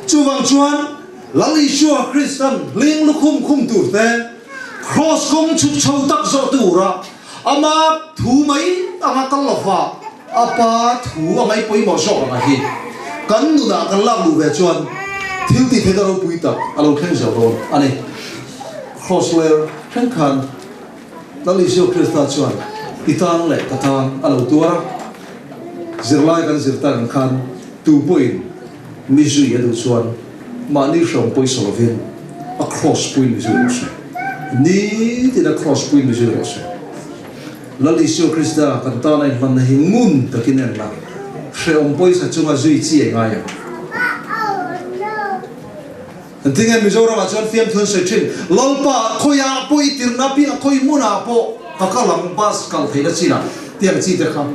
Chuvang chuan Lal Isua Kristan hling lukhum khum tur te. Kraws kawng chhuk chho tak zawh tura ama thu mai anga kal lova a pa thu a ngai pawimawh zawk anga hi kan nunah kan lak luh ve chuan thil tih theihna ropui tak a lo thleng zel dawn a ni. Kraws ler thleng khan Lal Isua Krista chuan i tan leh ka tan a lo tuar a, zirlai kan zir tak ang khan tu pawhin mi zui a duh chuan mahni hrawm pawisa lovin a kraws puiin mi zui rawh se. Nitin a kraws puiin mi zui rawh se. Lal Isua Krista kan tana inhmanna hi ngun takin en la, hrehawm pawisa chunga zui chi a ngai ang. Engtinge Mizoramah chuan fiamthu an sawi thin, Lalpa khawiah pawh i tirhna piangah khawi hmunah pawh ka kal ang, bus kal theihna chinah tiang chi te kha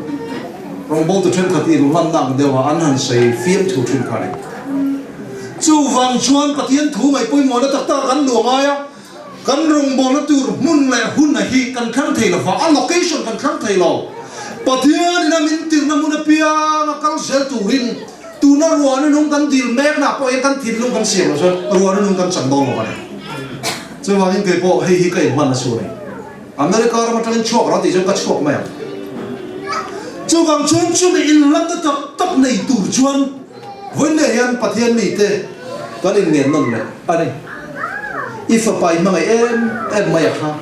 rawngbawltu thenkhat in hmanna ang deuha an han sawi fiamthu thin kha a ni. Chuvang chuan Pathian thu ngaih pawimawhna tak tak kan luah ngai a, kan rawngbawlna tur hmun leh hun a hi kan thlang thei lo va, a location kan thlang thei lo. Pathian ina min tirhna hmun apiang a kal zel turin tuna ruahna nung kan dil mekna pawh hian kan thinlung kan siam lo chuan ruahna nung kan chang dawn lo a ni. Chuvangin kei pawh hei hi ka inhman a chu a ni. America ram atangin chhuak rawh tih chuan ka chhuak mai ang. Chuvang chuan chumi inhlanna tak tak nei tur chuan Vawiinleh hian Pathian mite kan inngen nawn leh a ni. I fapa i hmangaih em em mai a kha.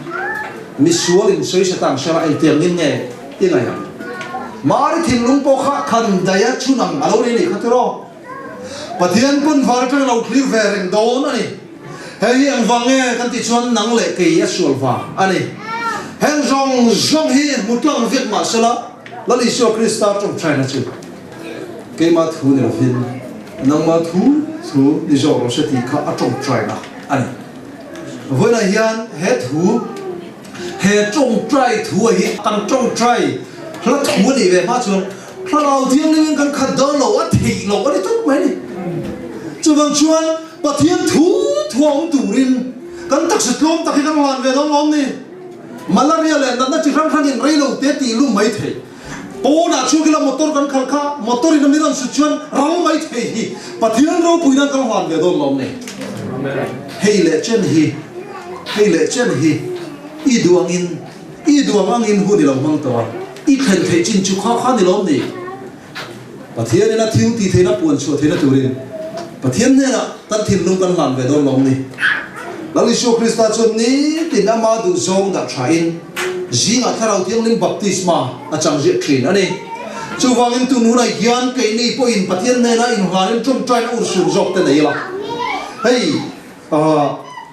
Misual in sawi Satan hrela engtiang in nge i ngaih ang? Mari thinlung pawh kha khan daia chhun ang a lo ni a nih kha tiraw? Pathian pawn var atanga lo thlir ve reng dawn a ni. Hei hi engvang nge kan tih chuan nang leh kei a sual vang a ni. Heng zawng zawng hi hmu tlang vek mah sela Lal Isua Krista tawngtaina chu keimah thu ni lovin nangmah thu thu ni zawk rawh se tih kha a tawngtaina a ni. Vawiinah hian he thu, he tawngtai thu a hi kan tawngtai hla thu a nih ve hma chuan Thlarau Thianghlim in kan khat dawn lo, a theih loh a ni tawp mai a ni. Chuvang chuan Pathian thu thu a awm turin kan taksa tlawm tak hi kan hlan ve dawn lawm ni? Malaria leh natna chi hrang hrangin rei lo te tih lum mai thei. Pawnah chhuak ila motor kan khalh kha motor in a mi rawn sut chuan ral mai thei hi Pathian ropui nan kan hlan ve dawn lawm ni? Hei leh chen hi, hei leh chen hi i duh angin, i duh ang angin hun i lo hmang tawh a, i thlen theih chin chu kha kha ni lawm ni? Pathianin a thil tih theihna puan chhuah theihna turin Pathian hnenah kan thinlung kan hlan ve dawn lawm ni? Lal Isua Krista chuan nitin ama duh zawng dah thain zingah Thlarau Thianghlim baptisma a chang ziah thin a ni. Chuvangin tun hunah hian keini pawhin Pathian hnenah inhlanin tawngtaina ur sur zawk te nei ila. Hei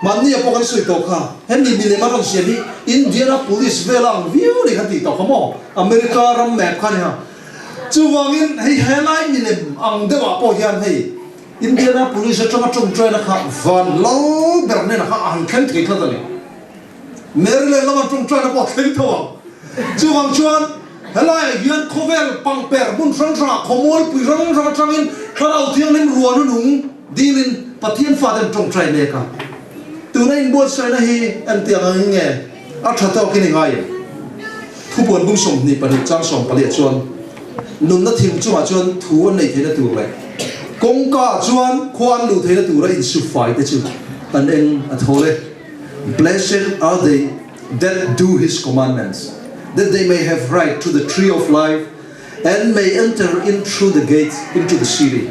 mahni a pawh kan sawi tawh kha, hemi milem a rawn siam hi Indianapolis vela ang viau ni khan tih tawh kha maw? America ram map kha nia. Chuvangin hei helai milem ang deuhah pawh hian hei Indianapolis atanga tawngtaina kha van lo ber hnenah kha a han thleng thei tlat a ni. Maryland lama tawngtaina pawh a thleng tho ang. Chuvang chuan helaiah hian khawvel pangper hmun hrang hrangah khawmualpui hrang hrang atangin Thlarau Thianghlim ruahna nung dilin Pathian fate an tawngtai mek a. Tuna inbuatsaihna hi engtiang angin nge a tha tawkin i ngai em? Thupuan bung 22 chang sawmpaliah chuan nunna thim chungah chuan thu an nei theihna tur leh kawngka ah chuan khua an luh theihna tura insufai te chu an eng a thawl e. Blessed are they that do his commandments, that they may have right to the tree of life and may enter in through the gates into the city.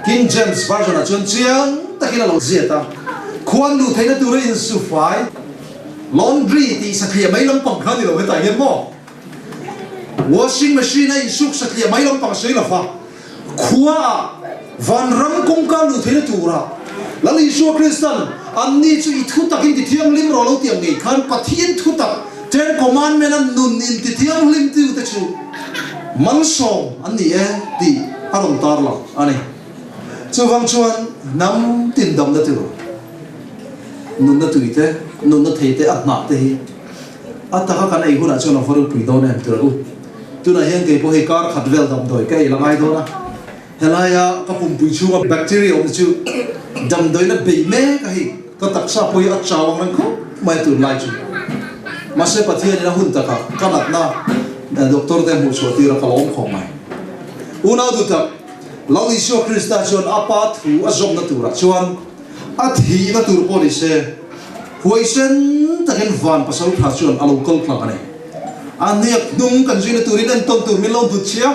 King James Version ah chuan chiang takin a lo ziat a, Khua an luh theihna tura insufai, Laundry tih satliah mai lampang kha ni lo hetah hian maw? Washing machine a insuk satliah mai lampang sawi lo va, khuaah vanram kawngka luh theihna tura Lal Isua Kristan anni chu i thutak in tithianghlim rawh lo tih ang ngei khan Pathian thutak Ten Commandment a nun in tithianghlim tute chu malsawm an ni e tih a rawn tarlang a ni. Chuvang chuan hnam tindamna tur. Nunna tui te, nunna thei te, a hnah te hi a taka kan ei hunah chuan a va ropui dawn em tura u. Tunah hian kei pawh hei kar khat vel damdawi ka ei la ngai dawn a, helaia ka pumpui chhunga bacteria awm te chu damdawina bei mek a hei ka taksa pawh hi a chau ang reng khawp mai a tunlai chu. Mahse Pathianin a hun takah ka natna doctor te hmuh chhuah tir a ka lawm khawp mai. Unau duhtak, Lal Isua Krista chuan a Pa thu a zawmna turah chuan, A thihna tur pawh ni se. Huaisen takin van pasal tha chuan a lo kal tlak a ni. A hniak hnung kan zuina turin entawn tur min lo dut chia.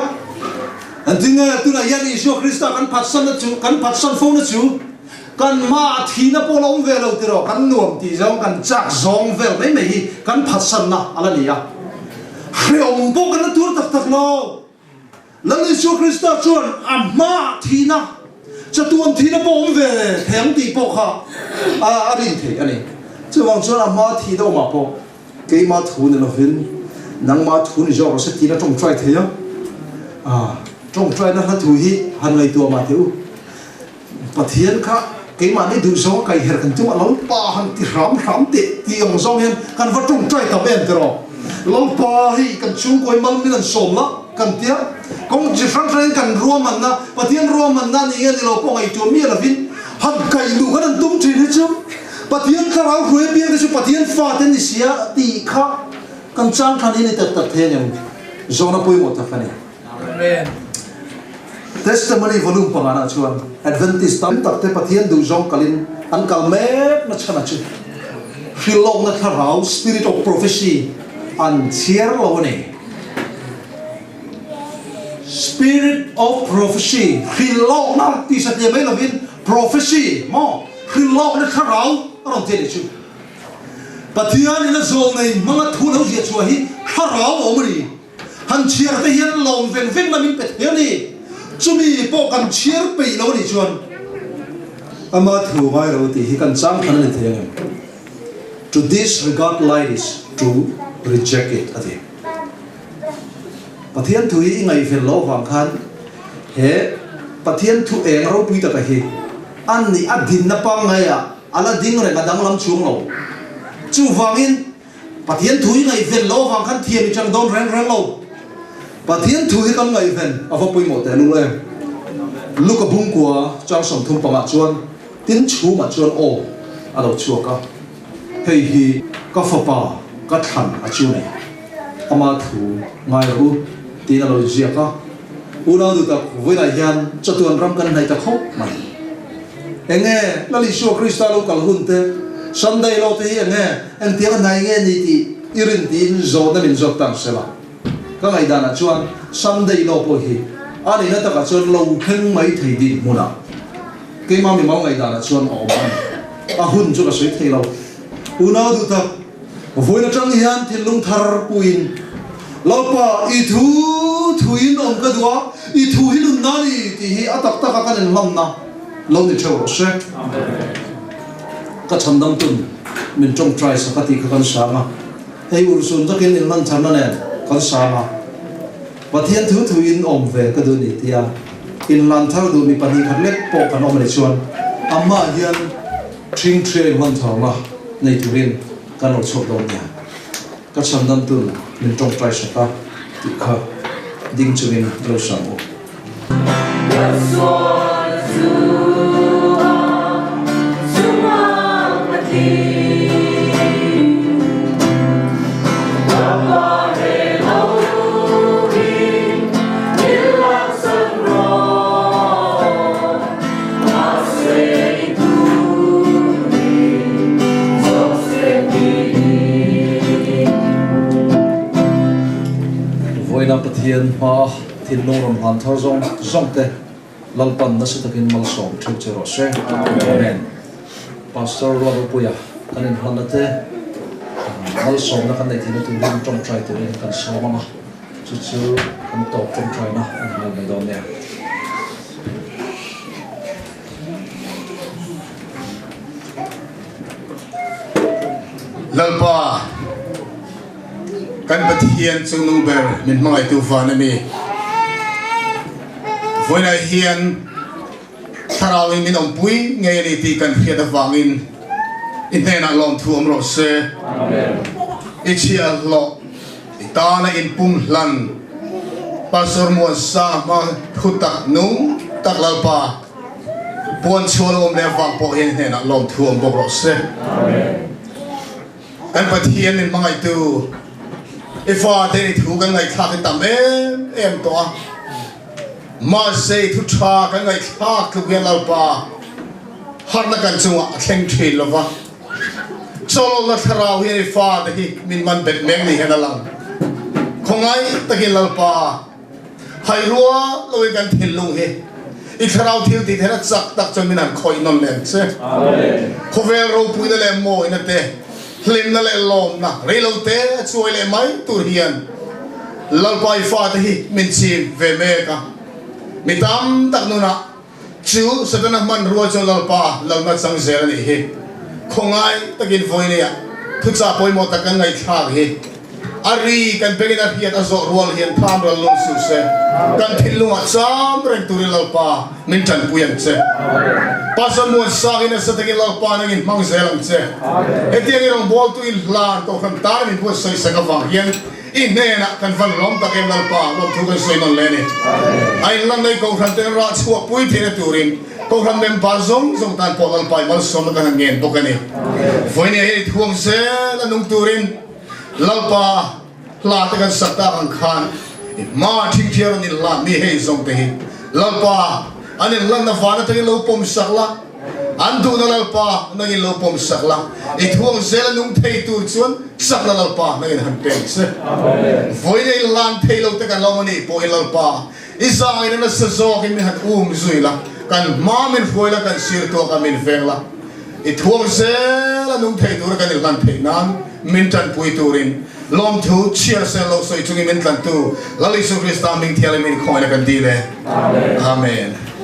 Engtin nge tunah hian Isua Krista kan phatsanna chu, kan phatsan fona chu kan hmaah thihna pawh la awm ve lo tiraw, kan nuam tih zawng, kan chak zawng vel mai mai hi kan phatsanna a la ni a. Hreawm pawh kan la tur tak tak lo. Lal Isua Krista chuan a hmaah thihna, chatuan thihna pawh awm ve thei ang tih pawh kha a rin theih a ni. Chuvang chuan a hmaa thihna awmah pawh keima thu ni lovin nangma thu ni zawk rawh se tiin a tawngtai thei a. Tawngtaina hla thu hi han ngaihtuah mah teh u. Pathian kha keimahni duhzawng a kaiher kan tum a, Lalpa han ti hram hram teh tih ang zawng hian kan va tawngtai tam em tiraw? Lalpa hei kan chhungkawi mal min an sawm la kan tia, kawng chi hrang hrangin kan ruahmanna, Pathian ruahmanna ni nge ni lo pawh ngaihtuah miah lovin han kaih luh khan an tum thin hi chu Pathian thlarau hruai apiang te chu Pathian fate ni sia tih kha kan chang thlan hi ni tak tak thei ang em? Zawhna pawimawh tak a ni. Amen. Testimony volume pangana chuan Adventist tam tak te Pathian duhzawng kalin an kal mek na chhan a chu hrilhlawkna thlarau, spirit of prophecy, an chhiar lo a ni. Spirit of prophecy, hrilhlawkna tih satliah mai lovin prophecy maw hrilhlawkna thlarau a rawn ti a ni chu. Pathian in a zawlnei hmanga thu lo ziah chhuah hi thlarau a awm a ni. Han chhiar te hian lawm veng veng na min pe thei a ni. Chumi pawh kan chhiar peih lo a nih chuan ama thu ngai ro tih hi kan chang than a ni thei ang em? To disregard light is to reject it a ti. Pathian thu hi i ngaihven loh avang khan he Pathian thu eng ropui taka hi a nih a dinna pangngai ah a la ding reng a danglam chuang lo. Chuvangin Pathian thu hi ngaihven loh avang khan thiam i chang dawn reng reng lo. Pathian thu hi kan ngaihven a va pawimawh teh lul em. Luka bungkua chang 30 pangah chuan tin chhumah chuan aw a lo chhuak a, Hei hi ka fapa ka thlan a chu nei, ama thu ngai rawh u tiin a lo ziak a. Unau duhtak vawiinah hian chatuan ram kan hnaih ta khawp mai. Enge Lal Isua Krista lo kal hun te, Sunday law te hi enge engtiang a hnai nge ni tih i rin tiin zawhna min zawt tang sela. Ka ngaihdanah chuan Sunday law pawh hi a nihna takah chuan lo thleng mai thei din hmunah keimah mimal ngaihdanah chuan a awm a ni. A hun chu ka sawi thei lo. Unau duh tak, vawiin atang hian thinlung thar puiin Lalpa i thu thuin awm ka duh a, i thu hi nunna a ni tih hi a tak taka kan inhlamna lo ni theuh rawh se. Ka chhandam tun min tawngtai sak a tih kha kan sang a, hei urhsun takin inhlan tharna nen kan sang a, Pathian thu thuin awm ve ka duh ni tia inhlan thar duh mi 2 khat lek pawh kan awm a nih chuan amah hian Ṭhingṭhia in hman tharna nei turin kan lo chhuak dawn nia. Ka chhandam tun min ṭawngṭai sak a tih kha ding chungin lo sam u. Vawiina Pathian hma thinlung rawn hlan thar zawng zawng te Lalpan nasa takin malsawm theuh che rawh se. Amen. Pastor Ruaropuia kan inhlanna te malsawmna kan neih theihna turin tawngtai turin kan sawm ang a. Chu chu kan tawp tawngtaina a ni nghal mai dawn nia. Lalpa, kan Pathian chungnung ber min hmangaihtu van a ni. Vawiinah hian Thlarauin min awmpui ngei a ni tih kan hriat avangin i hnenah lawmthu awm rawh se. I chhiahhlawh. I tana inpum hlan Pastor Muansa hma thu tak nung tak Lalpa puan chhuah lo awm leh avang pawh hian i hnenah lawmthu awm bawk rawh se. Kan Pathian min hmangaihtu i fate i thu kan ngaihthlak hi tam em em tawh a, mahse i thu tha kan ngaihthlak tluk hian Lalpa harhna kan chungah a thleng thin lova. Chawlawlna thlarau hian i fate hi min man bet mek ni hian a lang. Khawngaih takin Lalpa, hai rual loin kan thinlung hi i thlarau thil tih theihna chak tak chuan min han khawih nawn leh ang che. Khawvel ropuina leh mawina te, hlimna leh lawmna reilo te a chuai leh mai tur hian Lalpa i fate hi min chim ve mek a. Mi tam tak nunah Chu Setana hmanrua chu Lalpa lalna chang zel a nih hi. Khawngai takin vawinia thuchah pawimawh tak kan ngaihthlak hi a ri kan bengin a hriat a zawh rual hian tham ral lung suh se. Kan thinlungah cham reng turin Lalpa min tanpui ang che. Pastor Muansakin nasa takin Lalpa nangin hmang zel ang che. Hetiang i rawngbawltu in hlan kohhran tan min buatsawisak avang hian I hnenah kan van lawm tak em Lalpa, lawmthu kan sawi nawn le a ni. A inlan lei Kohhran te rah chhuah pui theihna turin Kohhran member zawng zawng tan pawh Lalpa i malsawmna kan han ngen bawk a ni. Vawinia hian i thuang zel a nung turin Lalpa hla te kan sak tak ang khan i hma thingthiar an inlan mi hei zawng te hi Lalpa an inlanna van atangin lo pawm sak la, An duhna Lalpa nangin lo pawm sak la, i thuang zel a nung thei tur chuan chakna Lalpa nangin han peng che. Vawiin a inlan thei lo te kan lo awm a nih pawhin Lalpa, i zaina nasa zawkin min han um zui la, kan hma min hruai la, kan sir tuakah min veng la, i thuang zel a nung thei tura kan inhlan theih nan min tanpui turin lawmthu chhiar sel lo sawi chungin min tlantu Lal Isu Krista hming thianghlim in khawngaihna kan dil e. Amen.